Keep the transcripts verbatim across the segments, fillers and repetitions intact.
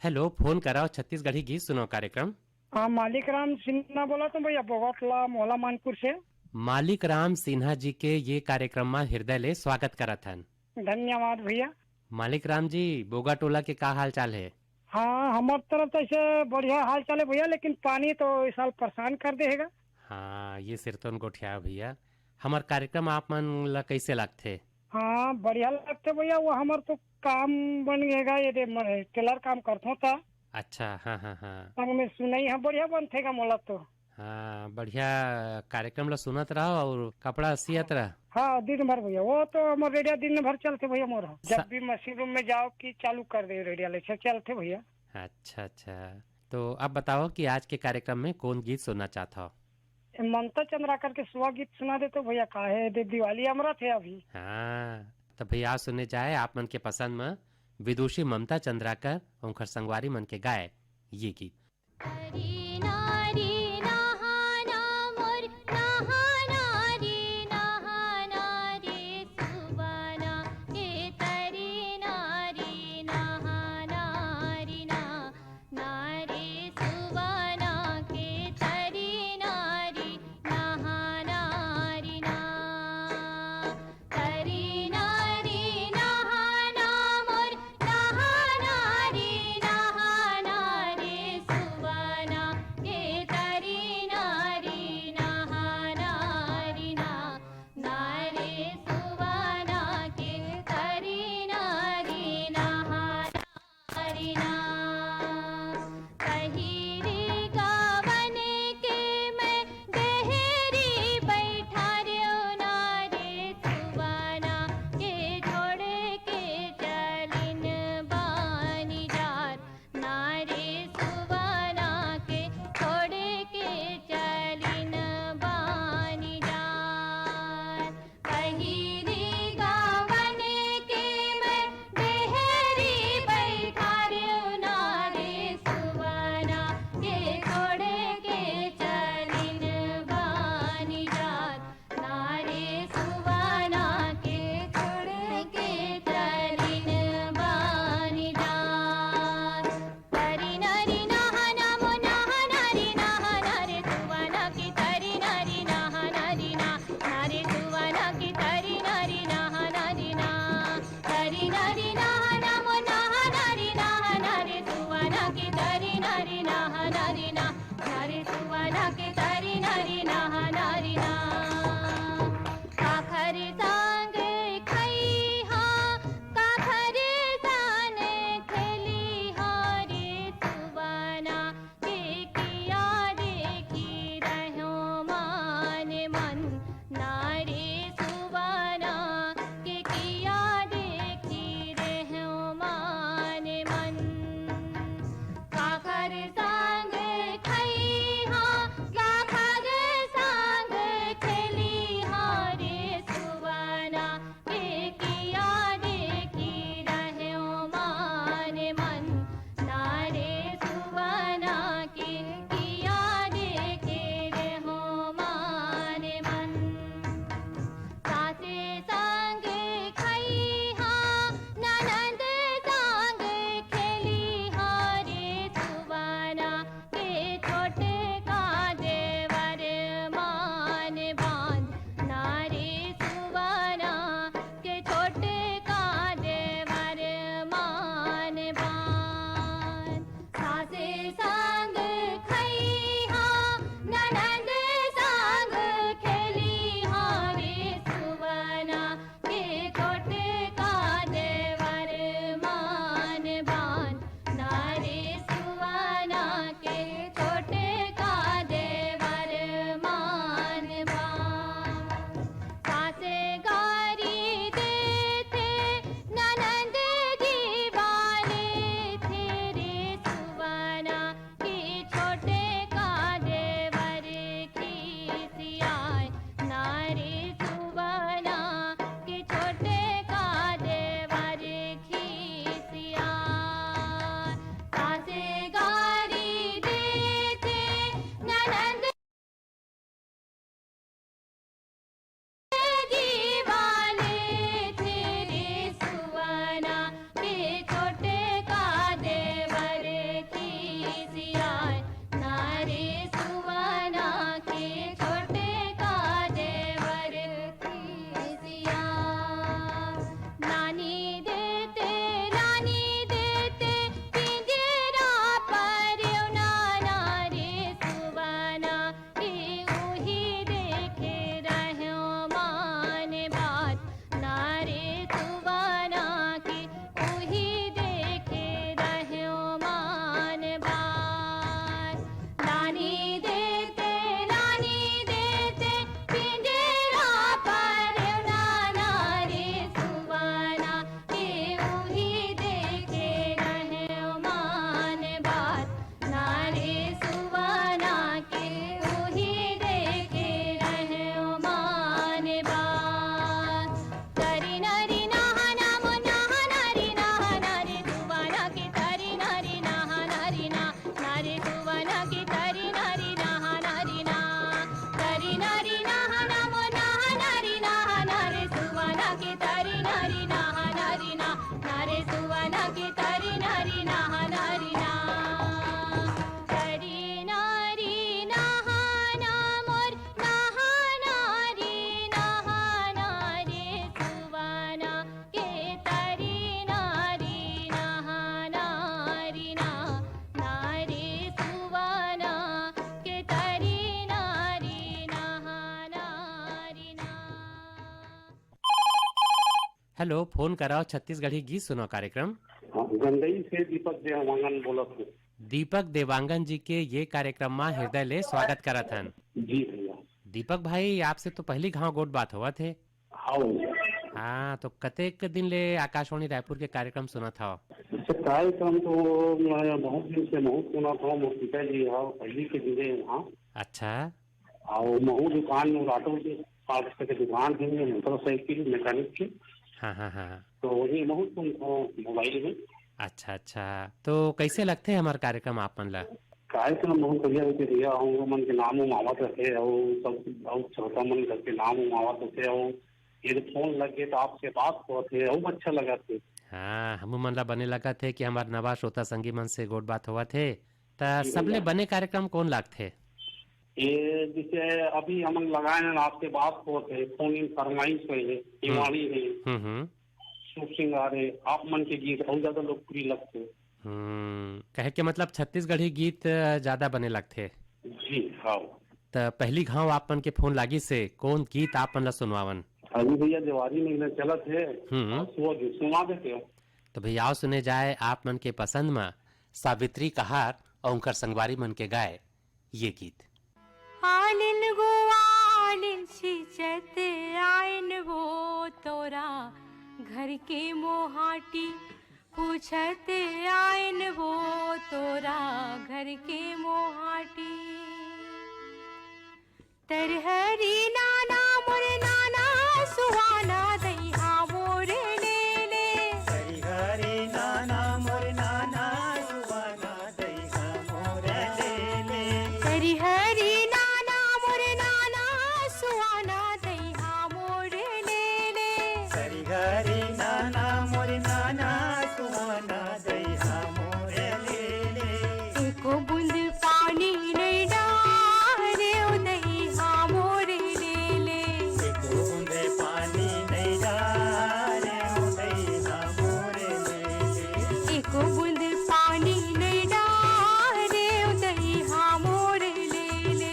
Hello, phone कराओ छत्तीसगढ़ी गीत सुनाओ कार्यक्रम। हाँ, मालिक राम सिन्हा बोलत हँव भैया, बोगाटोला मोहला मानपुर से। मालिक राम सिन्हा जी के ये कार्यक्रम मा हृदय ले स्वागत करत हन। धन्यवाद भैया। मालिक राम जी, बोगाटोला के का हाल चाल हे? हाँ, हमर तरफ तो ऐसे बढ़िया हाल चाल हे भैया, लेकिन पानी तो इस साल परेशान कर दे हेगा। हाँ, ये सिरतोन गोठिया भैया, हमर कार्यक्रम आप मन ला कैसे लगथे? हाँ, बढ़िया लगथे भैया, वो हमर तो काम बन गेगा, ये दे म-, टेलर काम करथों ता। अच्छा, हाँ, हाँ, हाँ। संग में सुनई ह, बढ़िया बनथे गा मोला तो। हाँ, बढ़िया कार्यक्रम ला सुनत रहो और कपड़ा सियत रह। हाँ, दिन भर भैया, वो तो हमर रेडिया दिन भर चलथे भैया मोर। जब सा- भी मशीन रूम में जाओ कि चालू कर दे रेडिया ले, चलथे भैया। अच्छा, अच्छा। तो अब बताओ कि आज के कार्यक्रम में कौन गीत सुनना चाहत हो? ए, ममता चंद्राकर के सुआ गीत सुना देते भैया, काहे दे दिवाली अमरत हे अभी। हाँ, तो भैया सुने जाए आप मन के पसंद में विदुषी ममता चंद्राकर, उनकर संगवारी मन के गाए ये गीत। तरी नारी नहाना मोर, नहाना रे, नहाना रे, सुबाना के तरी नारी नहाना रे, ना, ना रे, सुबाना के तरी नारी नहाना रे, ना। तरी नारी नहाना मोर, नहाना रे, नहाना रे, सुबाना के नारी नहा नारी ना, तरी नारी नहाना मोर नहा नारी नहाना रे सुवाना के तरी नारी नहा नारी ना, नारी सुवाना के तरी नारी नहा नारी ना। हेलो, फोन कराओ छत्तीसगढ़ी गीत सुनाओ कार्यक्रम। हाँ, गंडई से दीपक देवांगन बोलत हूँ। दीपक देवांगन जी के ये कार्यक्रम मा हृदय ले स्वागत करत हन। जी भैया। दीपक भाई, आपसे तो पहली घाव गोठ बात होवत हे। हाँ भैया। हाँ, तो कतेक दिन ले आकाशवाणी रायपुर के कार्यक्रम सुनत हव? अच्छा, कार्यक्रम तो मैं बहुत दिन से बहुत सुनत हव, मोर पिताजी ह पहली के जुड़े हैं वहाँ। अच्छा। अउ महू दुकान में, ऑटो के पार्ट्स के दुकान हे, मोटरसाइकिल मैकेनिक के। हाँ, हाँ, हाँ। तो वही महू सुनत हव मोबाइल में। अच्छा, अच्छा। तो कैसे लगथे हमर कार्यक्रम आप मन ला? कार्यक्रम बहुत बढ़िया होथे भैया, हम लोग मन के नाम उम आवत रथे, अउ सब, अउ श्रोता मन घर के नाम उम आवत रथे, अउ ये फोन लग गए तो आपसे बात होत हे, अउ अच्छा लगत हे। हाँ, हमू मन ला बने लगत हे कि हमार नवा श्रोता संगी मन से गोठ बात होवत हे। त जी सबले भैया। बने कार्यक्रम कौन लागथे? ये जैसे अभी हमन लगाए हैं, आपसे बात होत हे, फोन इन फरमाइश होए हे, हम्म। दिवाली हे, हम्म, हम्म। शुभ श्रृंगार हे, आप मन के गीत अउ ज्यादा लोकप्रिय लगथे। हम्म, कहे के मतलब छत्तीसगढ़ी गीत, अ, ज्यादा बने लगथे। जी, हाँ। त पहली घाव आप मन के फोन लागिस हे, कौन गीत आप मन ला सुनवावन? अभी भैया जवारी महीना चलत हे, हम्म। आप सुआ गीत सुनवा देते हो। तो भैया, आओ सुने जाए आप मन के पसंद म सावित्री कहार अउ उनकर संगवारी मन के गाए ये गीत। आलिन गो आलिन छिचत आइन गो तोरा घर के मोहाटी, पूछत आइन गो तोरा घर के मोहाटी। तरहरी नाना मोर नाना सुहाना दइहा मोर ले ले। हरी हरी नाना मोर नाना सुहाना दइहा मोर ले ले। हरी हरी नाना मोर नाना सुहाना दइहा मोर ले ले। हरी हरी नाना मोर नाना सुहाना दइहा मोर ले ले। एको बूंद पानी नइ डारे ओ दइहा मोर ले ले। एको बूंद पानी नइ डारे ओ दइहा मोर ले ले। एको बूंद पानी नइ डारे ओ दइहा मोर ले ले।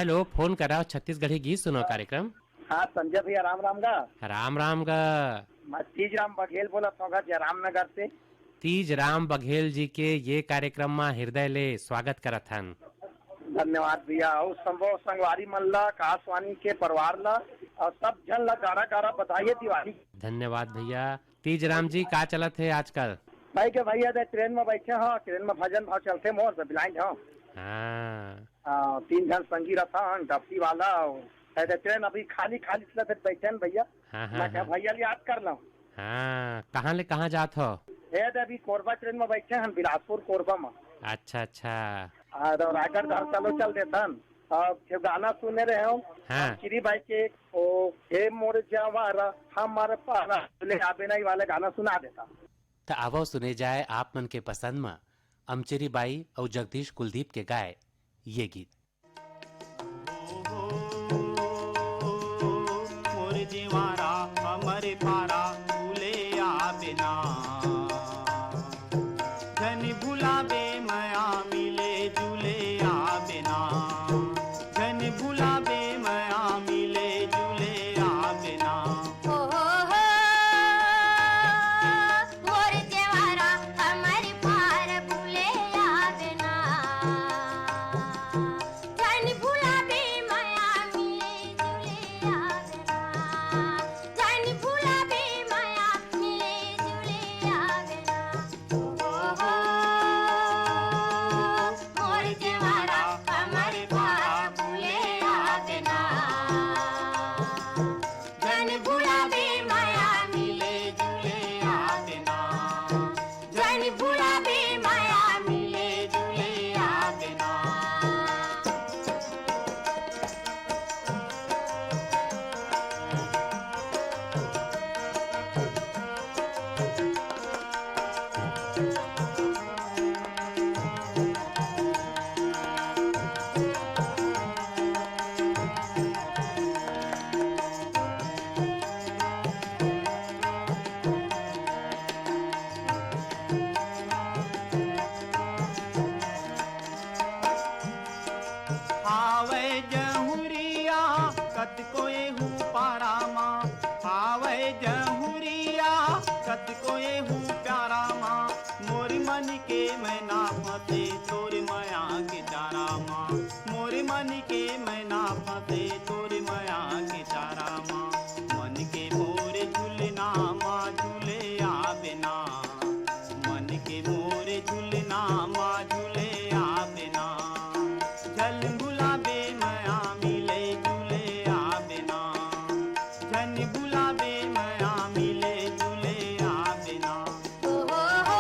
हेलो, फोन करा छत्तीसगढ़ी गीत सुनो कार्यक्रम। हाँ, संजय भैया, राम राम गा। राम राम गा। मैं तीज राम बघेल बोलत हौं गा, जयराम नगर से। तीज राम बघेल जी के ये कार्यक्रम मा हृदय ले स्वागत करत हन। धन्यवाद भैया, अउ संभव संगवारी मन ला, आकाशवाणी के परिवार ला, अउ सब झन ला गाड़ा गाड़ा बधाई हे दिवाली। धन्यवाद भैया। तीज राम जी, का चलत हे आजकल? भाई के भैया दे ट्रेन में बैठे हो, ट्रेन में भजन भाव चलथे मोर से blind हो। हाँ। हाँ, तीन झन संगी रथन, डबसी वाला, अउ ए दे ट्रेन अभी खाली खाली चलत हे, बैठे हन भैया। हाँ, हाँ, मैं कहा हाँ। भैया ले याद कर लो। हाँ, कहाँ ले कहाँ जात हो? ए दे अभी कोरबा ट्रेन में बैठे हन, बिलासपुर कोरबा में। अच्छा, अच्छा। हाँ, तो रायगढ़ घर चलो चल देथन। अब जो गाना सुने रहे हो, हाँ। श्री बाई के, ओ, हे मोर जवारा, हमर पारा, ले आबे नहीं वाला गाना सुना देता। त आवव सुने जाए आप मन के पसंद म अमचेरी बाई अउ जगदीश कुलदीप के गाए ये गीत। मोर जिवारा हमर पारा फूले आबे ना, झन भुलाबे मया मिले जुले आबे ना, झन भुलाबे मया मिले जुले आबे ना। हो, हो, हो, मोर जेवारा हमर पार भूले आबे ना। झन भुलाबे मया मिले जुले आबे ना। झन भुलाबे मया मिले जुले आबे ना। हो, हो, मोर जेवारा हमर पार भूले आबे ना। झन भुलाबे मया मिले जुले आबे ना। झन भुलाबे मया मिले जुले आबे ना। आवय जहुरिया कतको एहू पारा मा, आवय जहुरिया कतको एहू प्यारा मा। मोर मन के मैना फंसे तोर मया के चारा मा, मोर मन के मैना फंसे तोर मया के चारा मा। मन के मोर झुलना मा झूले आबे ना, मन के मोर झुलना मा झूले आबे ना। झन भुलाबे मया मिले जुले आबे ना, झन भुलाबे मया मिले जुले आबे ना। ओ हो हो,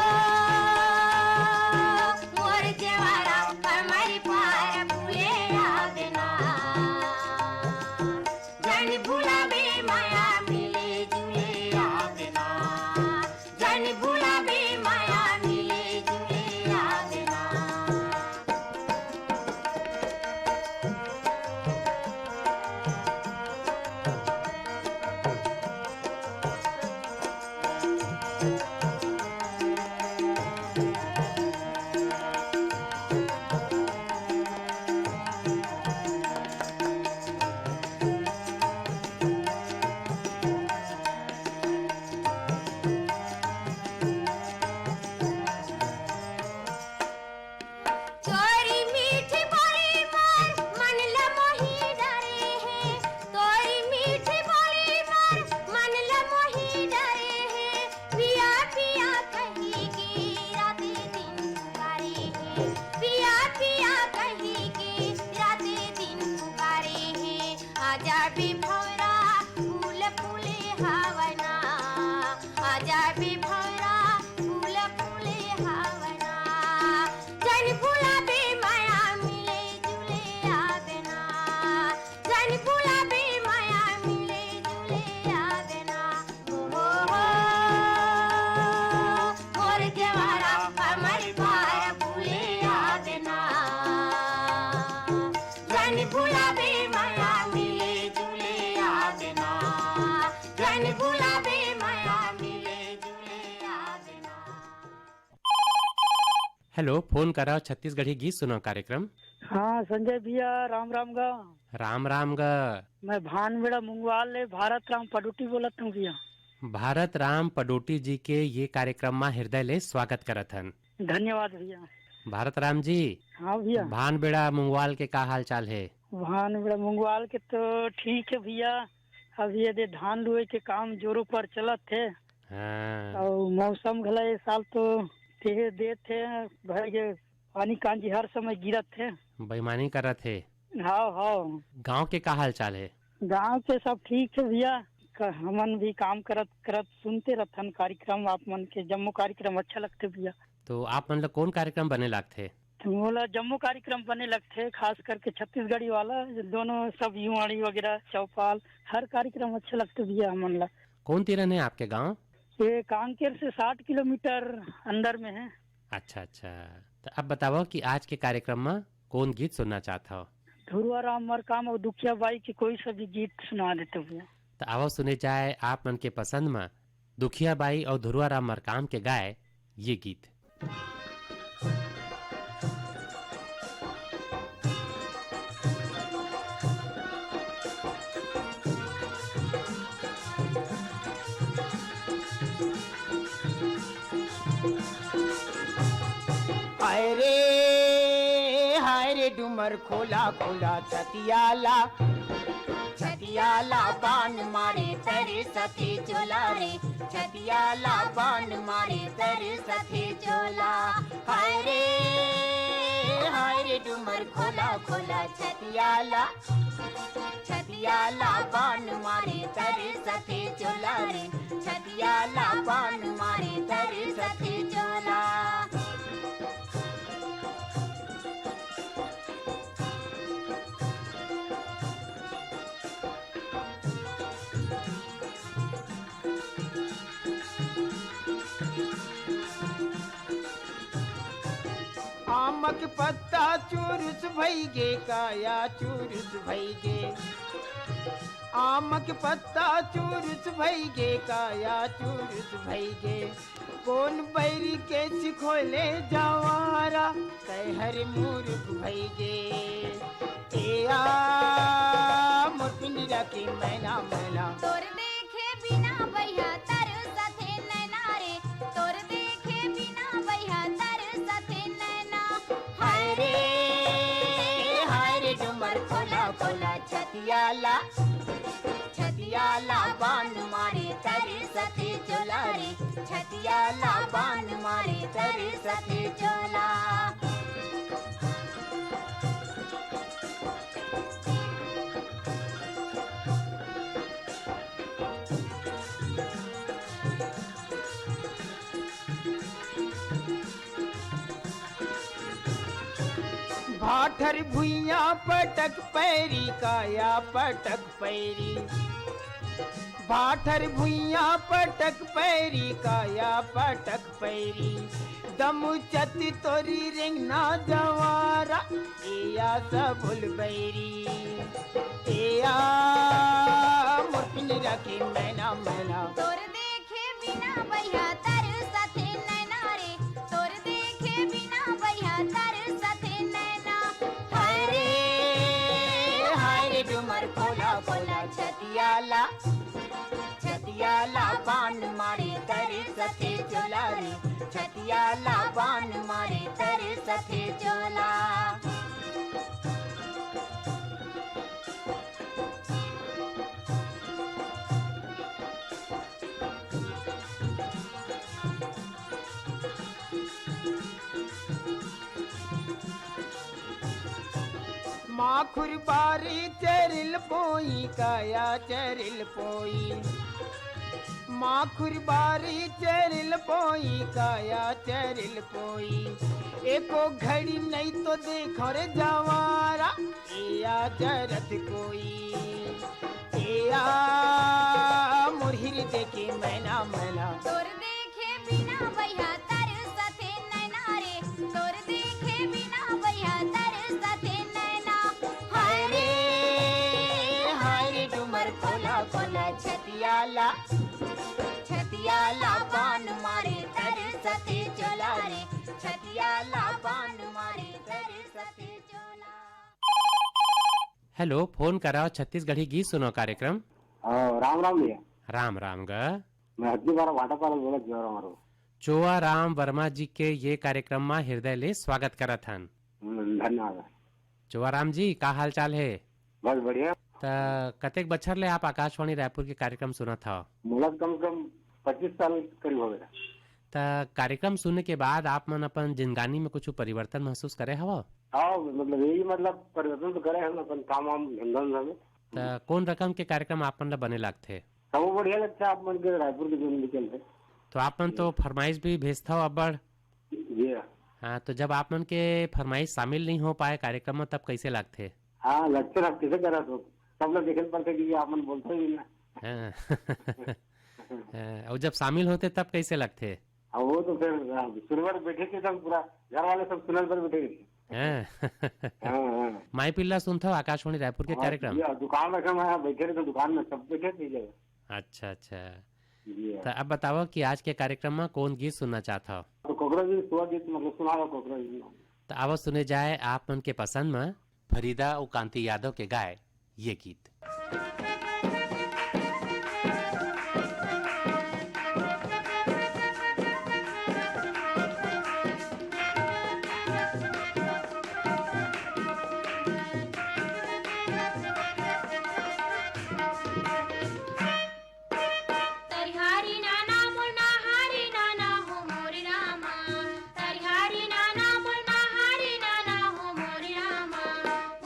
मोर जेवारा हमर पार भूले आबे ना। झन भुलाबे मया मिले जुले आबे ना। झन भुलाबे मया मिले जुले आबे ना। तोरी मीठी बोली मोर मन ल मोही डरे हे, तोरी मीठी बोली मोर मन ल मोही डरे हे। पिया पिया कही के राते दिन पुकारे हे, पिया पिया कही के राते दिन पुकारे हे। आजा बे भौरा फूल फूले हवय ना, आजा बे भौरा फूल फूले हवय ना। झन भुलाबे मया मिले जुले आबे ना, झन भुलाबे मया मिले जुले आबे ना। ओ हो हो, मोर जेवारा हमर पार भूले आबे ना। झन भुलाबे मया मिले जुले हेलो, फोन करा छत्तीसगढ़ी गीत सुना कार्यक्रम। हाँ संजय भैया, राम राम गा। राम राम गा। मैं भानबेड़ा मुंगवाल ले भारत राम पडोटी बोलत हूँ भैया। भारत राम पडोटी जी के ये कार्यक्रम मा हृदय ले स्वागत करत हन। धन्यवाद भैया। भारत राम जी। हाँ भैया। भानबेड़ा मुंगवाल के का हाल चाल हे? भानबेड़ा मुंगवाल के तो ठीक है भैया, अभी ये दे धान लुए के काम जोरों पर चलत हे। हाँ। अउ मौसम घला ये साल तो तेज देत हे, भर के पानी कांजी हर समय गिरत हे। बेईमानी करत हे। हाँ, हाँ। गांव के का हाल चाल हे? गांव के सब ठीक हे भैया, क-, हमन भी काम करत करत सुनते रथन कार्यक्रम, आप मन के जम्मो कार्यक्रम अच्छा लगथे भैया। तो आप मन ला कौन कार्यक्रम बने लागथे? मोला जम्मो कार्यक्रम बने लगथे, खास करके छत्तीसगढ़ी वाला, दोनों सब युवाणी वगैरह, चौपाल, हर कार्यक्रम अच्छा लगथे भैया हमन ला। कौन तीरन हे आपके गांव? ये कांकेर से साठ किलोमीटर अंदर में है। अच्छा, अच्छा। तो अब बताओ कि आज के कार्यक्रम में कौन गीत सुनना चाहत हो? धुरवा राम मरकाम और दुखिया बाई के कोई सा भी गीत सुना देते भैया। तो आओ सुने जाए आप मन के पसंद में दुखिया बाई और धुरवा राम मरकाम के गाए ये गीत। हाय रे, हाय रे डुमर खोला खोला छतियाला, छतियाला बान मारे तरे सथे चोला रे, छतियाला बान मारे तरे सथे चोला। हाय रे, हाय रे डुमर खोला खोला छतियाला, छतियाला बान मारे तरे सथे चोला रे, छतियाला बान मारे तरे सथे चोला। आमक पत्ता चुरुस भई गे, काया चुरुस भई गे। आमक पत्ता चुरुस भई गे, काया चुरुस भई गे। कोन बैरी के सिखोले जवारा, कहर मुरुख भई गे। ए आ मोर पिंजरा के मैना, मैना। तोर देखे बिना बइहा तरसथे नैना रे, तोर देखे बिना बइहा तरसथे नैना। हाय रे, हाय रे डुमर खोला खोला छतियाला, छतियाला बान मारे तरसथे चोला रे, छतियाला बान मारे तरसथे चोला। भाठर भुइयां पटक पैरी, काया पटक पैरी। भाठर भुइयां पटक पैरी, काया पटक पैरी। दमुचत तोरी रेंगना जवारा, एया सबुल बैरी। एया मोर पिंजरा के मैना, मैना। तोर देखे बिना बइहा तरसथे नैना रे, तोर देखे बिना बइहा तरसथे नैना। हाय रे, हाय रे डुमर खोला खोला छतियाला, छतियाला बान मारे तरसथे चोला रे, छतियाला बान मारे तरसथे चोला। माखुर बारी चरिल पोई, काया चरिल पोई। माखुर बारी चरिल पोई, काया चरिल पोई। एको घड़ी नहीं तो देखो रे जवारा, एया जरत कोई। एया मोर हृदय के मैना, मैना। तोर देखे बिना बइहा तरसथे नैना रे, तोर देखे बिना बइहा तरसथे नैना। हाय रे, हाय रे डुमर खोला खोला छतियाला, छतियाला बान मारे तरसथे चोला रे, छतियाला हेलो, फोन कराओ, छत्तीसगढ़ी गीत सुनाओ कार्यक्रम। हाँ, राम राम भैया। राम राम गा। मैं हद्दी बारा भाटापारा ले बोलत चोआ राम वर्मा जी के ये कार्यक्रम मा हृदय ले स्वागत करत हन। हम्म, धन्यवाद। चोआ राम जी, का हाल चाल हे? बस बढ़िया। त कतेक बछर ले आप आकाशवाणी रायपुर के कार्यक्रम सुनत हव? मोला कम से कम पच्चीस साल करीब हो गया। त कार्यक्रम सुने के बाद आप मन अपन जिंदगानी में कुछ परिवर्तन महसूस करे हव? हाँ, मतलब यही, मतलब परिवर्तन तो करे हन, अपन काम वाम, धंधा उंधा में। त कौन रकम के कार्यक्रम आप मन ला बने लगथे? सब बढ़िया लगथे आप मन के रायपुर के जोन भी चलथे। तो आप मन तो फरमाइश भी भेजथव अब्बड़। जी हाँ। हाँ, तो जब आप मन के फरमाइश शामिल नहीं हो पाए कार्यक्रम में, तब कैसे लगथे? हाँ, लगथे ना, कैसे करा तो? सब लोग देखे पड़थे कि आप मन बोलते ही ना। हाँ। हाँ, और जब शामिल होथे तब कैसे लगथे? अब वो तो फिर, हाँ, सुनवर बैठे थे, सब पूरा घर वाले सब सुनवर पर बैठे थे। हैं? हाँ, हाँ। माई पिल्ला सुनथव आकाशवाणी रायपुर के हाँ, कार्यक्रम? जी, दुकान रखे मैं, बैठे रहे तो दुकान में सब बैठे थे जगह। अच्छा, अच्छा। जी हाँ। त अब बताओ कि आज के कार्यक्रम में कौन गीत सुनना चाहत हव? तो कोकरा जी सुआ गीत मतलब सुना रहा कोकरा जी। त आवा सुने जाए आप मन के पसंद में फरीदा अउ कांति यादव के गाए ये गीत। तरिहारी नाना मोर नहारी नाना हो मोर रामा। तरिहारी नाना मोर नहारी नाना हो मोर रामा।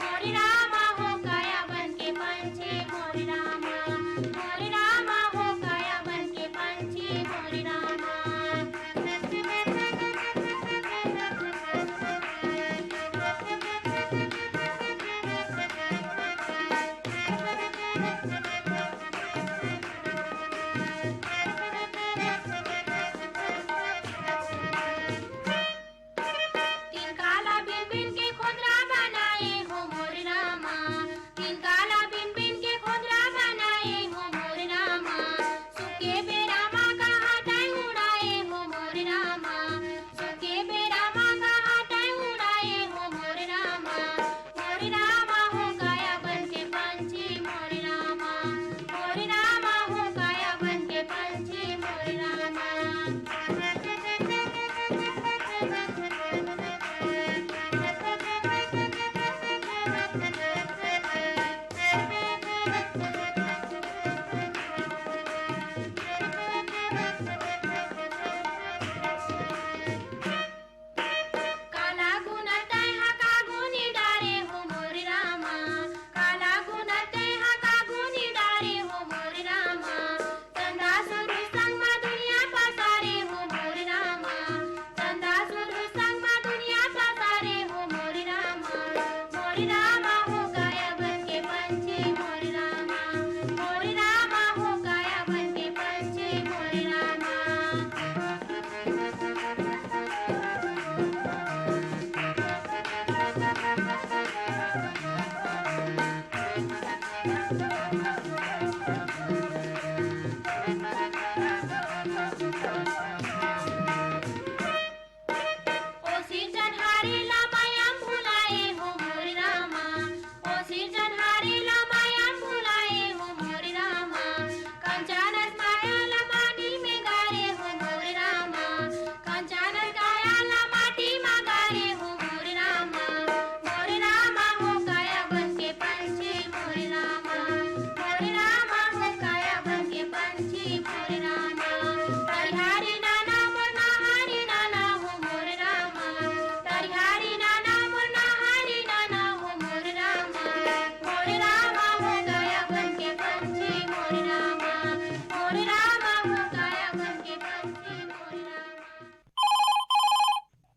मोर रामा हो काया बन के पंछी मोर रामा। मोर रामा हो काया बन के पंछी मोर रामा। तिनका ला बिन बिन के खोदरा बनाए हो मोर रामा। तिनका ला बिन बिन के खोदरा बनाए हो मोर रामा। सुखे बेरा मा कहाँ तैं उड़ाए हो मोर रामा। सुखे बेरा मा कहाँ तैं उड़ाए हो मोर रामा। मोर रामा हो काया बन के पंछी मोर रामा। मोर रामा हो काया बन के पंछी मोर रामा। काला गुना तैं हा का गुनी डारे हो मोर रामा। काला गुना तैं हा का गुनी डारे हो मोर रामा। चंदा सुरू संग मा दुनिया पसारे हो मोर रामा। चंदा सुरू संग मा दुनिया पसारे हो मोर रामा। मोर रामा हो काया बन के पंछी मोर रामा। मोर रामा हो काया बन के पंछी मोर रामा। ओ सिरजनहारी ला माया भुलाए हो मोर रामा। ओ सिरजनहारी ला माया भुलाए हो मोर रामा। कंचनस माया ला माटी में गारे हो मोर रामा। कंचनस काया ला माटी में गारे हो मोर रामा। मोर रामा हो काया बन के पंछी मोर रामा। मोर रामा हो काया बन के पंछी मोर रामा। तरिहारी नाना मोर नहारी नाना हो मोर रामा। तरिहारी नाना मोर नहारी नाना हो मोर रामा। मोर रामा हो काया बन के पंछी मोर रामा। मोर रामा हो काया बन के पंछी मोर रामा।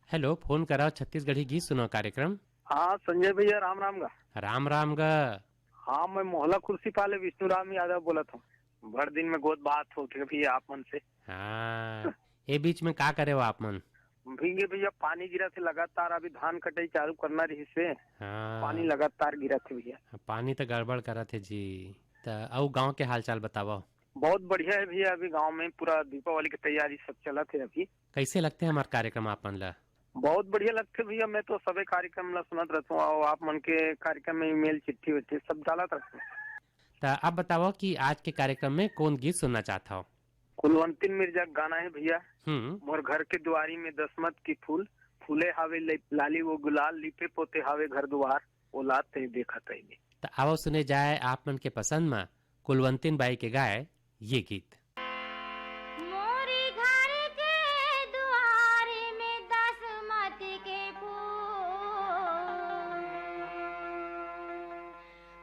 हेलो, फोन कराओ छत्तीसगढ़ी गीत सुनाओ कार्यक्रम। हाँ, संजय भैया, राम राम गा। राम राम गा। हाँ, मैं मोहला खुर्सीपार ले विष्णुराम यादव बोलत हूँ। बड़ दिन में गोठ बात होत हे भैया आप मन से। हाँ, ए बीच में का करे हो आप मन? भीगे भैया, पानी गिरत हे लगातार, अभी धान कटाई चालू करना रहिस हे। हाँ। पानी लगातार गिरत हे भैया। पानी तो गड़बड़ करत हे जी। त अउ गांव के हालचाल बतावव। बहुत बढ़िया हे भैया, अभी गांव में पूरा दीपावली के तैयारी सब चलत हे अभी। कैसे लगथे हमर कार्यक्रम आप मन ला? बहुत बढ़िया लगथे भैया, मैं तो सबे कार्यक्रम ला सुनत रहथों, अउ आप मन के कार्यक्रम में email, चिट्ठी विट्ठी सब डालत रहथों। त अब बताओ कि आज के कार्यक्रम में कौन गीत सुनना चाहत हो? कुलवंतिन मिर्जा के गाना है भैया। हम्म। मोर घर के दुआरी में दसमत के फूल, फूले हावे ले-, लाली वो गुलाल, लिपे पोते हावे घर दुआर, ओला तैं देखत अइबे। त आओ सुने जाए आप मन के पसंद म कुलवंतिन बाई के गाए ये गीत। मोरी घर के दुआरी में दसमत के फूल,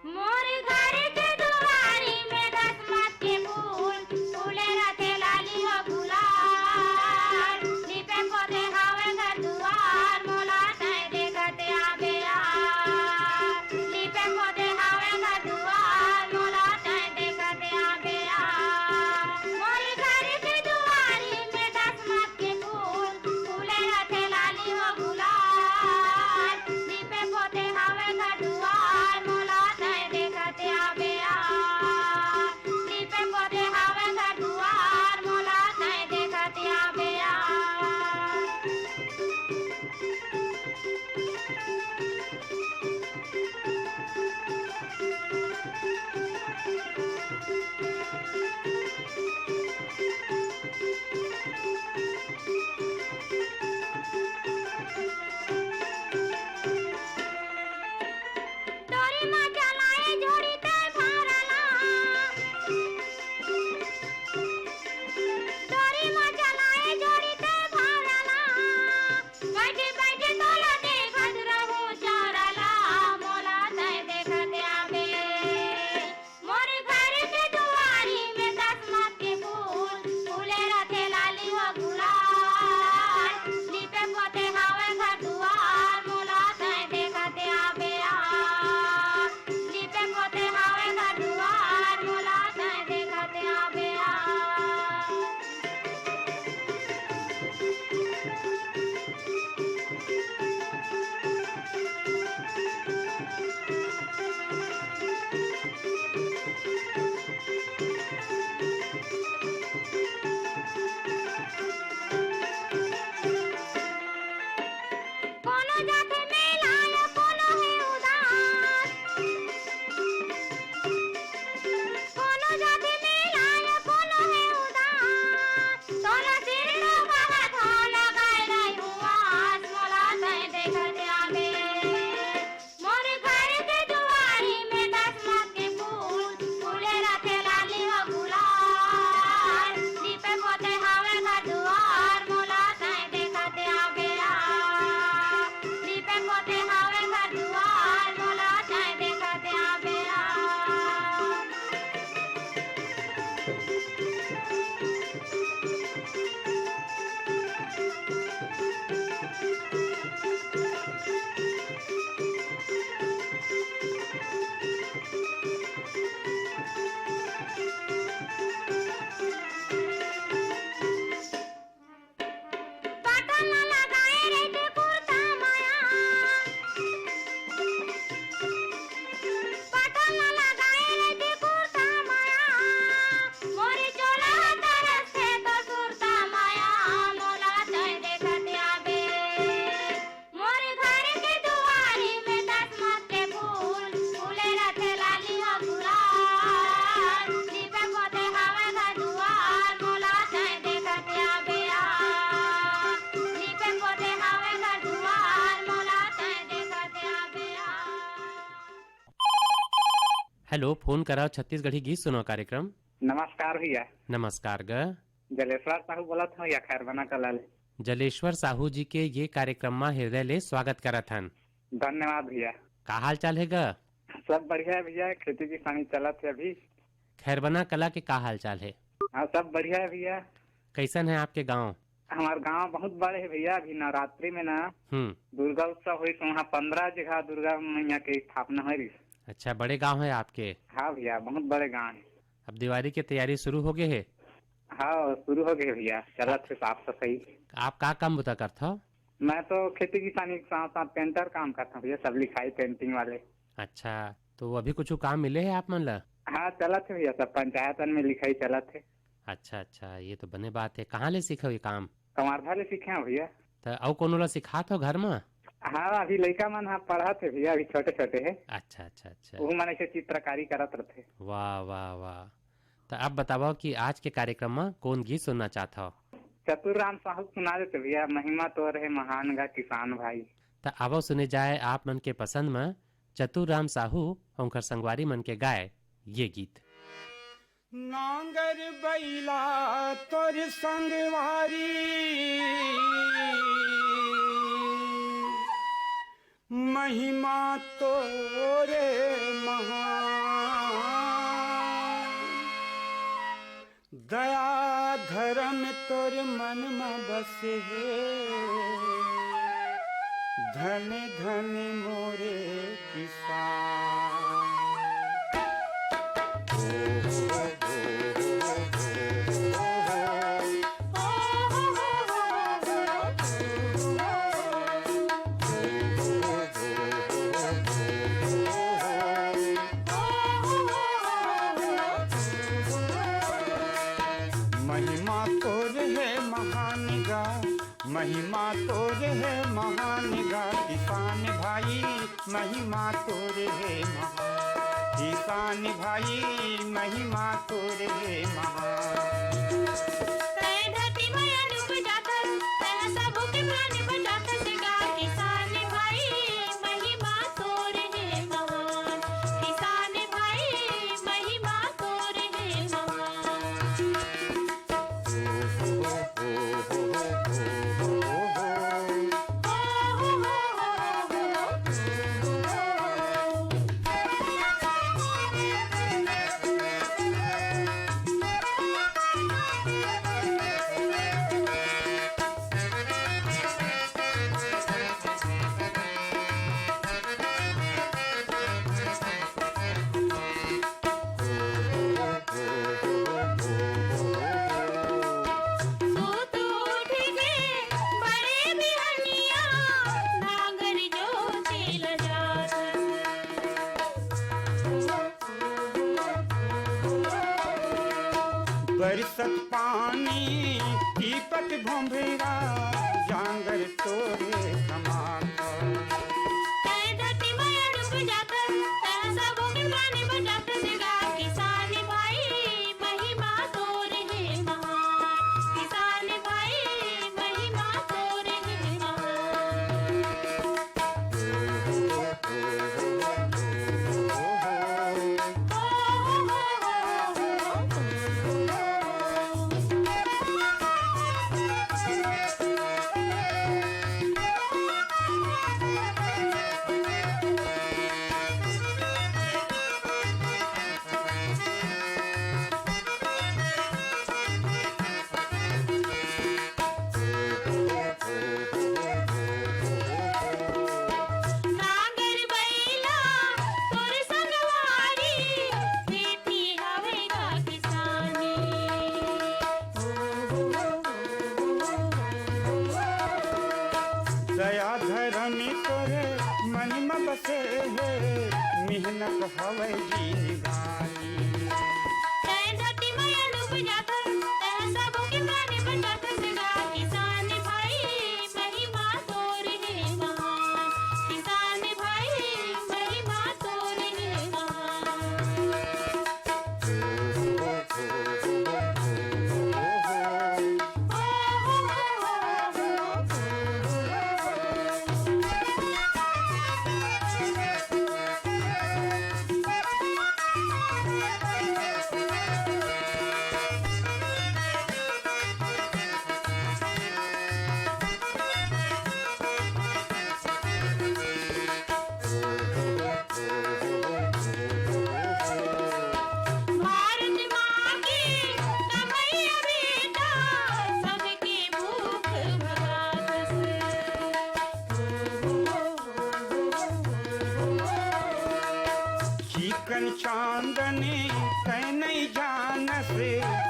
मोर घर के दुआरी में दसमत के फूल, फूले रथे लाली हो गुलाल। लिपे पोते हावे घर दुआर, मोला तैं देखत आबे आ। लिपे पोते हावे घर दुआर, मोला तैं देखत आबे आ। मोर घर के दुआरी में दसमत के फूल, फूले रथे लाली हो गुलाल। लिपे पोते हावे घर दुआर, मोला तैं देखत आबे आ। लिपे पोते हावे घर दुआर, मोला तैं देखत आबे आ। डोरी मा चलाए जोड़ी ते भारला। डोरी मा चलाए जोड़ी ते भारला। बैठे बैठे तोला देखत रहूं चारला। मोला तैं देखत आबे। मोर घर के दुआरी में दसमत के फूल, फूले रथे लाली हो गुलाल। लिपे पोते हावे घर दुआर, मोला तैं देखत आबे आ। लिपे पोते हावे घर दुआर, मोला तैं देखत आबे आ। कोनो जाथे मेला या कोनो हे उदास, कोनो जाथे मेला या कोनो हे उदास, तोला सिर तो कहा धोला गाय नहीं हुआ, मोला तैं देखत आबे। मोर घर के दुआरी में दसमत के फूल, फूले रथे लाली हो गुलाल। लिपे पोते हावे घर दुआर, मोला तैं देखत आबे आ। लिपे पोते हावे घर दुआर, मोला तैं देखत आबे आ। बटन लगाए रहिथे कुर्ता माया, बटन लगाए रहिथे कुर्ता माया, मोरी चोला तरस से तो सुरता माया, मोला तैं देखत आबे। मोर घर के दुआरी में दसमत के फूल, फूले रथे लाली हो गुलाल। लिपे पोते हावे घर दुआर, मोला तैं देखत आबे आ। लिपे पोते हावे घर दुआर, मोला तैं देखत आबे आ। हेलो, फोन कराओ छत्तीसगढ़ी गीत सुनाओ कार्यक्रम। नमस्कार भैया। नमस्कार ग। जलेश्वर साहू बोलत हूँ या खैरबना कला ले। जलेश्वर साहू जी के ये कार्यक्रम मा हृदय ले स्वागत करत हन। धन्यवाद भैया। का हाल चाल हे ग? सब बढ़िया है भैया, खेती किसानी चलत है अभी। खैरबना कला के का हाल चाल हे? हाँ, सब बढ़िया है भैया। कैसन है आपके गांव? हमार गांव बहुत बड़े है भैया, अभी नवरात्रि में ना हम्म। दुर्गा उत्सव होइस, वहाँ पंद्रह जगह दुर्गा मैया के स्थापना होइस। अच्छा, बड़े गांव है आपके? हाँ भैया, बहुत बड़े गांव है। अब दिवाली के तैयारी शुरू हो गए है? हाँ, शुरू हो गए भैया, चलत है साफ सफाई। आप का काम बुता करत हो? मैं तो खेती किसानी के साथ साथ पेंटर काम करता हूँ भैया, सब लिखाई पेंटिंग वाले। अच्छा, तो अभी कुछ काम मिले है आप मन ला? हाँ, चलत है भैया, सब पंचायतन में लिखाई चलत है। अच्छा, अच्छा, ये तो बने बात है। कहाँ ले सीखे हो ये काम? कमारधा ले सीखे हैं भैया। त अउ कोनो ला सिखात हो घर म? हाँ, अभी लइका मन ह पढ़त हे भैया, अभी छोटे-छोटे हे। अच्छा, अच्छा, अच्छा। वो मन ऐसे चित्रकारी करत रथे। वाह, वाह, वाह। त आप बतावव कि आज के कार्यक्रम म कोन गीत सुनना चाहत हव? चतुर राम साहू सुना देते भैया, महिमा तोर हे महान गा किसान भाई। त आवव सुने जाए आप मन के पसंद म चतुर राम साहू अउ उनकर संगवारी मन के गाए ये गीत। नांगर बइला तोर संगवारी, महिमा तोरे महान। दया धरम तोर मन म बसे हे, धन धन मोरे किसान। महिमा तोर हे महान गा, महिमा तोर हे महान गा किसान भाई, महिमा तोर हे महान किसान भाई, महिमा तोर हे महान। तैं धरती माया डूब जाथस, तैं सबो के प्राण बचाथस गा किसान भाई, महिमा तोर हे महान। किसान भाई, महिमा तोर हे महान। सुत उठ के बड़े बिहनिया, नांगर जोते ल जात। बरसत पानी टीपत भोंभरा, जांगर तोरे कमात। तैं धरती माया डूब जाथस, तैं सबो के प्राण बचाथस गा किसान भाई, महिमा तोर हे महान। किसान भाई, महिमा तोर हे महान। नांगर बइला तोर संगवारी, खेती हवे गा किसानी। दया धरम तोरे मन म बसे हे, मेहनत हवय जिनगानी। तैं धरती माया डूब जाथस, तैं सबो के प्राण बचाथस गा किसान भाई, महिमा तोर हे महान। किसान भाई, महिमा तोर हे महान। भारत माँ के कमैया बेटा, सबके भूख भगाथस। चिकन चांदन तैं नइ जानस,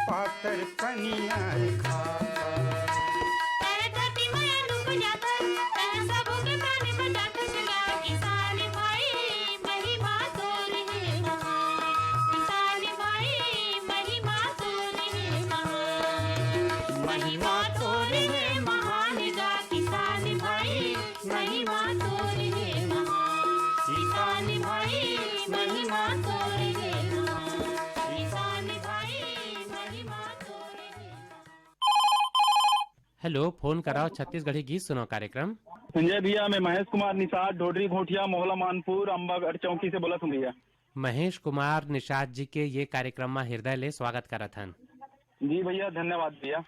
पातर पनियर खाथस। तैं धरती माया डूब जाथस, तैं सबो के प्राण बचाथस गा किसान भाई, महिमा तोर हे महान। किसान भाई, महिमा तोर हे महान। महिमा तोर हे महान गा किसान हेलो, फोन कराओ छत्तीसगढ़ी गीत सुनाओ कार्यक्रम। संजय भैया, मैं महेश कुमार निषाद, ढोडरी घोटिया, मोहला मानपुर, अम्बागढ़ चौकी से बोलत हूँ भैया। महेश कुमार निषाद जी के ये कार्यक्रम में हृदय ले स्वागत करत हन। जी भैया, धन्यवाद भैया।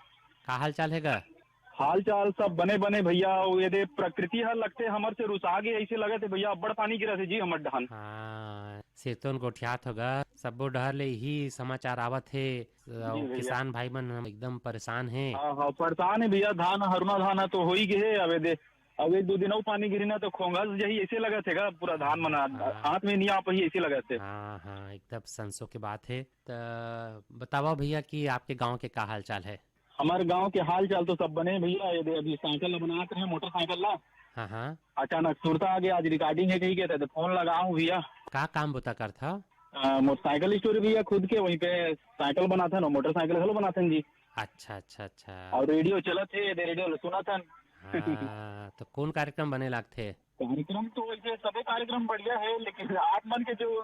का हाल चाल हे गा? हाल चाल सब बने बने भैया। अउ ये दे प्रकृति ह लगथे हमर से रुसा गे, ऐसे लगत हे भैया, अब्बड़ पानी गिरत हे जी हमर डहन। हाँ, सिरतोन गोठियात होगा, सब्बो डहर ले यही समाचार आवत हे। अउ जी भैया। किसान भाई मन एकदम परेशान हे। हाँ, हाँ, परेशान हे भैया, धान, हरुना धान ह तो हो ही गे हे। अब ये दे, अब एक दो दिन अउ पानी गिरी ना तो खोंगस जही, ऐसे लगत हे गा, पूरा धान मन हाँ। हाथ में नहीं आ पाही, ऐसे लगत हे। हाँ, हाँ, एकदम संसो के बात हे। त बतावा भैया कि आपके गांव के का हाल चाल हे? हमर गांव के हाल चाल तो सब बने हे भैया। ये दे अभी साइकिल ला बनात रहे, मोटरसाइकिल ला। हाँ, हाँ। अचानक सुरता आ गया, आज रिकॉर्डिंग हे कही के, तो फोन लगाऊं भैया। का काम बुता करथा? अ, मोटरसाइकिल स्टोर भैया खुद के, वहीं पे साइकिल बनाथन अउ मोटरसाइकिल घलो बनाथन जी। अच्छा, अच्छा, अच्छा। अउ रेडियो चलत हे, ये दे रेडियो ला सुनथन। हाँ, तो कौन कार्यक्रम बने लागथे? कार्यक्रम तो वैसे सबे कार्यक्रम बढ़िया हे, लेकिन आप मन के जो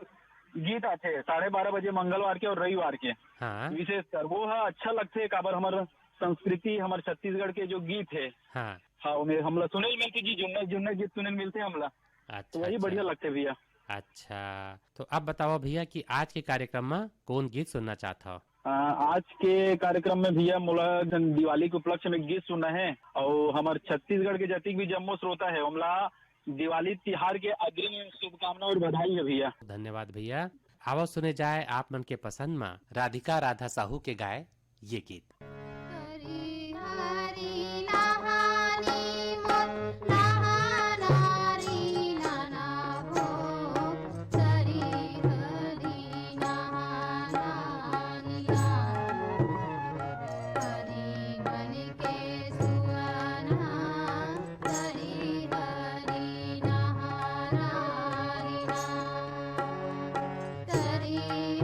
गीत आथे साढ़े बारह बजे मंगलवार के अउ रविवार के, हाँ। विशेषकर वो ह अच्छा लगथे, काबर हमर संस्कृति, हमर छत्तीसगढ़ के जो गीत हे, हाँ। हाँ, ओमे हमला सुने ल मिलथे जी, जुन्ना जुन्ना गीत सुने ल मिलथे हमला। अच्छा, तो वही अच्छा। बढ़िया लगथे भैया। अच्छा, तो अब बतावा भैया कि आज के कार्यक्रम में कौन गीत सुनना चाहत हव? अ, आज के कार्यक्रम में भैया मोला जन दिवाली के उपलक्ष्य में गीत सुनना हे, अउ हमर छत्तीसगढ़ के जतिक भी जम्मो श्रोता हे, ओमला दिवाली तिहार के अग्रिम शुभकामना अउ बधाई हे भैया। धन्यवाद भैया। आवा सुने जाए आप मन के पसंद में राधिका राधा साहू के गाए ये गीत। हरी हरी नहानी मोर नहाना री नाना हो, हरी हरी नहाना री नाना। हरी बन के सुअना, हरी हरी नहाना री नाना। हरी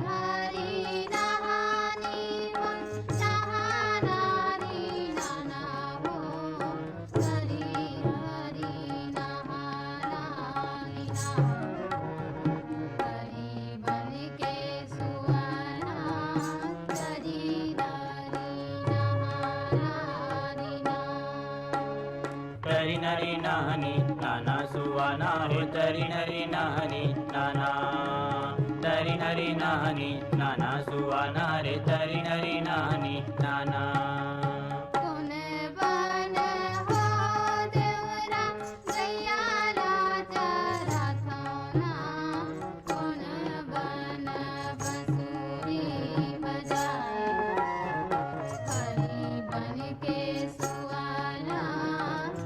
हरी नहानी मोर नहाना री नाना हो, हरी हरी नहाना री नाना। हरी बन के सुअना, हरी हरी नहाना री नाना। तरी नरी नहनी नाना सुवाना हे, तरी नरी नहनी नाना। तरी नरी नहनी नाना सुवाना रे, तरी नरी नहनी नाना। कोन बन हो देवरा, गैया ला चराथव ना। कोन बन बंसुरी बजाए, हरी बन के सुआना।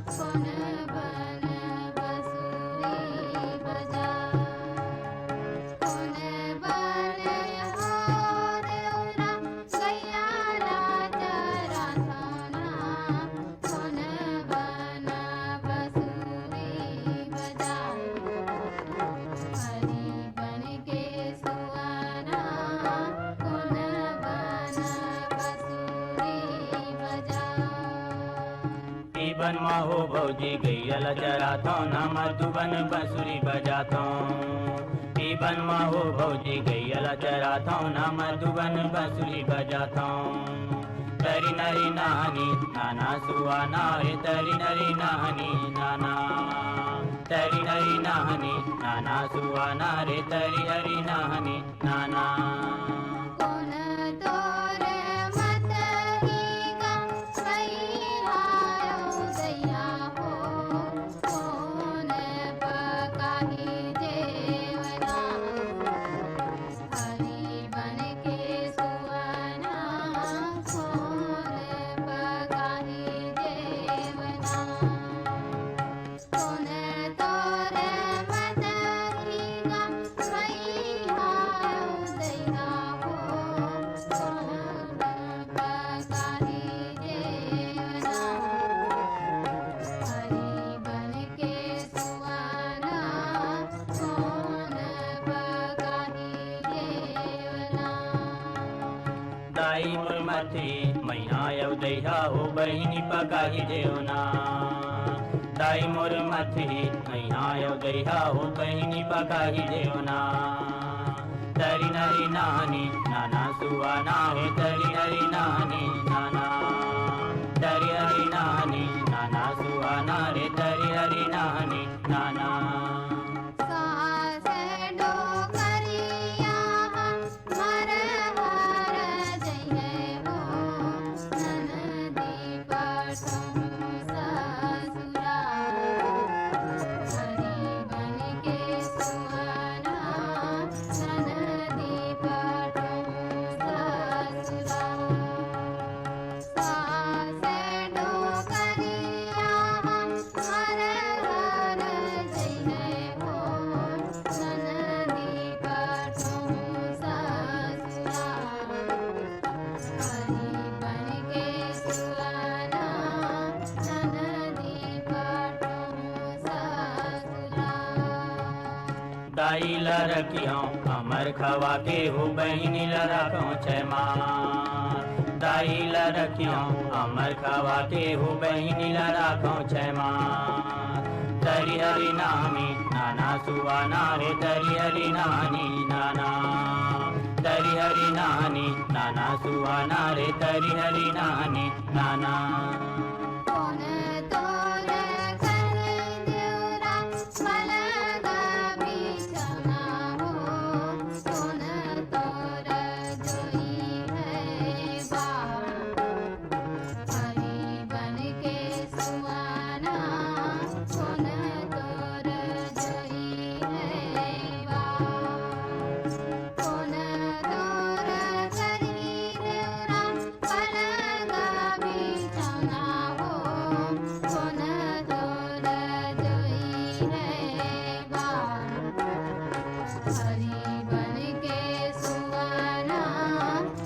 कोन बन बंसुरी बजाए, कोन बन हो देवरा, गैया ला चराथव ना। कोन बन बंसुरी बजाए, हरी बन के सुअना। कोन बन बंसुरी बजाए। पीबन मा हो भौजी गैया ला चराथव ना, मधुबन बंसुरी बजाथव। पीबन मा हो भौजी गैया ला चराथव ना, मधुबन बंसुरी बजाथव। तरी नरी नहनी नाना सुवाना रे, तरी नरी नहनी नाना। तरी नरी नहनी नाना सुवाना रे, तरी हरी नहनी नाना। कोन तोर मतही गा, मैहायो दैया हो, कोन पकाही देवना। हरी बन के सुअना, कोन पकाही देवना। कोन तोर मतही गा, मैहायो दैया हो, कोन पकाही देवना। हरी बन के सुअना, कोन पकाही देवना। दाई मोर मथही मैहायो दैया हो, बहिनी पकाही देवना। दाई मोर मथही मैहायो दैया हो, बहिनी पकाही देवना। तरी नरी नहनी नाना सुवाना हे, तरी नरी नहनी नाना। तरी हरी नहनी दाई ला रखियो अमर खवा के हो, बहिनी ला राखो छै मा। दाई ला रखियो अमर खवा के हो, बहिनी ला राखो छै मा। तरी हरी नानी नाना सुवाना रे, तरी हरी नानी नाना। तरी हरी नानी नाना सुवाना रे, तरी हरी नानी नाना। कोन तोर करी देवरा, पलंग बिछौना हो, कोन तोर जोई है बा। हरी बन के सुहाना, कोन तोर जोई है बा। कोन तोर करी देवरा, पलंग बिछौना हो, कोन तोर जोई है बा। हरी बन के सुहाना,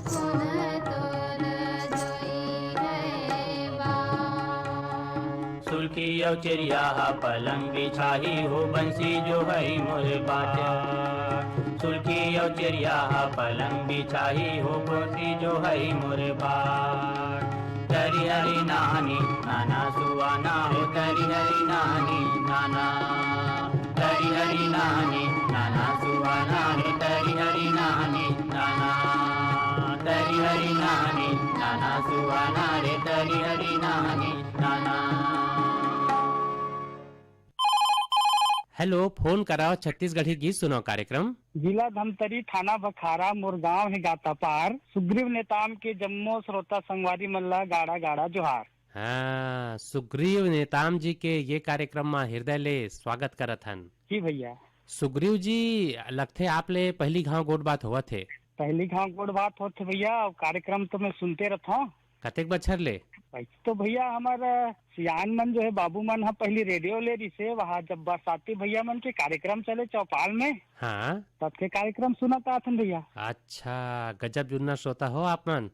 कोन तोर जोई है बा। सुलकी अउ चेरिया हा पलंग बिछाही हो, बंसी जो हई मोर बात। सुलकी अउ चेरिया हा पलंग बिछाही हो, बंसी जो हई मोर बात। तरी हरी नानी नाना सुवाना हो, तरी हरी नानी नाना। तरी हरी नानी नाना सुवाना रे, तरी हरी नानी नाना। तरी हरी नानी नाना सुवाना रे, तरी हरी नानी नाना। हेलो, फोन कराओ छत्तीसगढ़ी गीत सुनाओ कार्यक्रम। जिला धमतरी, थाना भखारा, मोर गांव है गातापार। सुग्रीव नेताम के जम्मो श्रोता संगवारी मन ला गाड़ा गाड़ा जोहार। हाँ, सुग्रीव नेताम जी के ये कार्यक्रम मा हृदय ले स्वागत करत हन। जी भैया। सुग्रीव जी, लगथे आप ले पहली घाव गोठ बात होवत हे। पहली घाव गोठ बात होत हे भैया, अउ कार्यक्रम तो मैं सुनते रहत हूँ। कतेक बछर ले? वैसे तो भैया हमर सियान मन जो है बाबू मन ह पहली रेडियो ले रिसे, वहाँ जब बरसाती भैया मन के कार्यक्रम चले चौपाल में, हाँ। तब के कार्यक्रम सुनत आथन भैया। अच्छा, गजब जुन्ना श्रोता हो आप मन।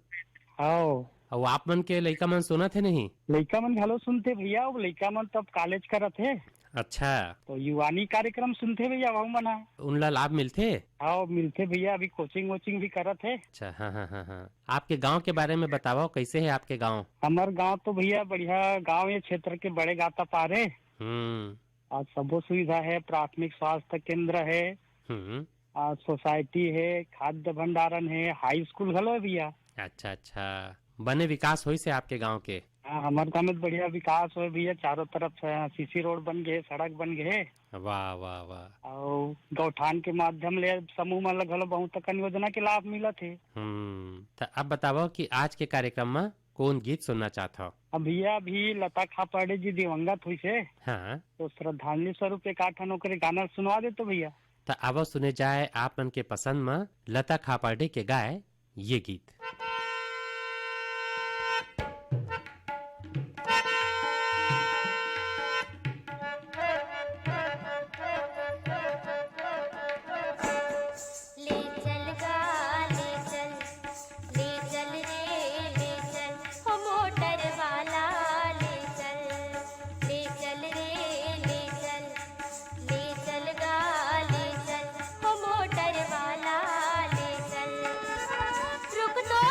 हव। अउ आप मन के लइका मन सुनत हे नहीं? लइका मन घलो सुनथे भैया, अब लइका मन तो अब कॉलेज करत हे। अच्छा। तो युवानी कार्यक्रम सुनथे भैया, वहू मन ह। उनला लाभ मिलथे? हव, मिलथे भैया, अभी कोचिंग वोचिंग भी करत हे। अच्छा, हाँ, हाँ, हाँ, हाँ। आपके गांव के बारे में बतावव, कैसे है आपके गांव? हमर गांव तो भैया बढ़िया गांव हे, क्षेत्र के बड़े गाता पार हे। हम्म। अउ सबो सुविधा हे, प्राथमिक स्वास्थ्य केंद्र हे। हम्म। अउ सोसाइटी हे, खाद्य भंडारण हे, हाई स्कूल घलो हे भैया। अच्छा, अच्छा, बने विकास होइस हे आपके गांव के? हाँ, हमर गांव में तो बढ़िया विकास होय भैया, चारों तरफ से सीसी रोड बन गए, सड़क बन गए। वाह, वाह, वाह। अउ गौठान के माध्यम ले समूह मन ल घलो बहुत अकन योजना के लाभ मिलत हे। हम्म, त अब बतावव कि आज के कार्यक्रम म कौन गीत सुनना चाहत हव? अब भैया, अभी लता खापर्डे जी दिवंगत हुई से, हाँ। तो श्रद्धांजलि स्वरूप एक आठ ठन ओकरे गाना सुनवा दे तो भैया। त आवव सुने जाए आप मन के पसंद म लता खापर्डे के गाए ये गीत। ले चल गा, ले चल, ले चल रे, ले चल, हो मोटर वाला, ले चल, ले चल रे, ले चल, ले चल गा, ले चल, हो मोटर वाला, ले चल। रुक तो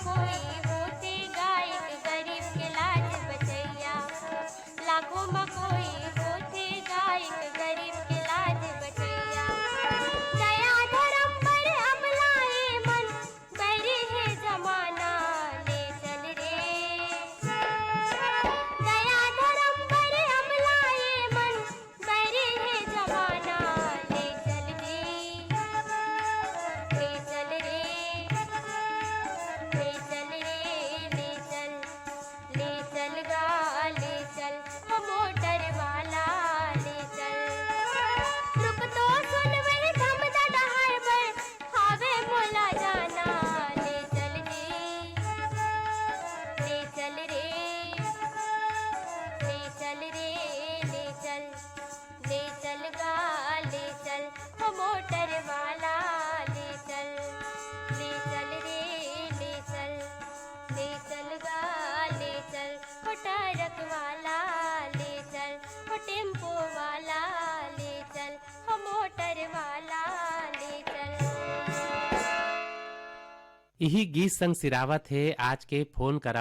कोई होथे गायक गरीब के लाज बचैया, लाखों में कोई होथे गायक गरीब के लाज बचैया। दया धर्म पर अबला ए मन, बैरी हे जमाना, ले चल रे। दया धर्म पर अबला ए मन, बैरी हे जमाना, ले चल रे, ले चल रे, ले चल रे, ले चल, ले चल गा, ले चल, हम मोटर वाला, ले चल। रुक तो सुन वही धमदा डहार पर, हावे मोला जाना, ले चल रे, ले चल रे, ले चल रे, ले चल, ले चल गा, ले चल, हो मोटर वाला, ले चल, ले चल रे, ले चल, ले चल गा, ले चल, हो ट्रक वाला, ले चल, हो टेम्पो वाला, ले चल, हो मोटर वाला, ले चल। इही गीत संग सिरावत हे आज के फोन करा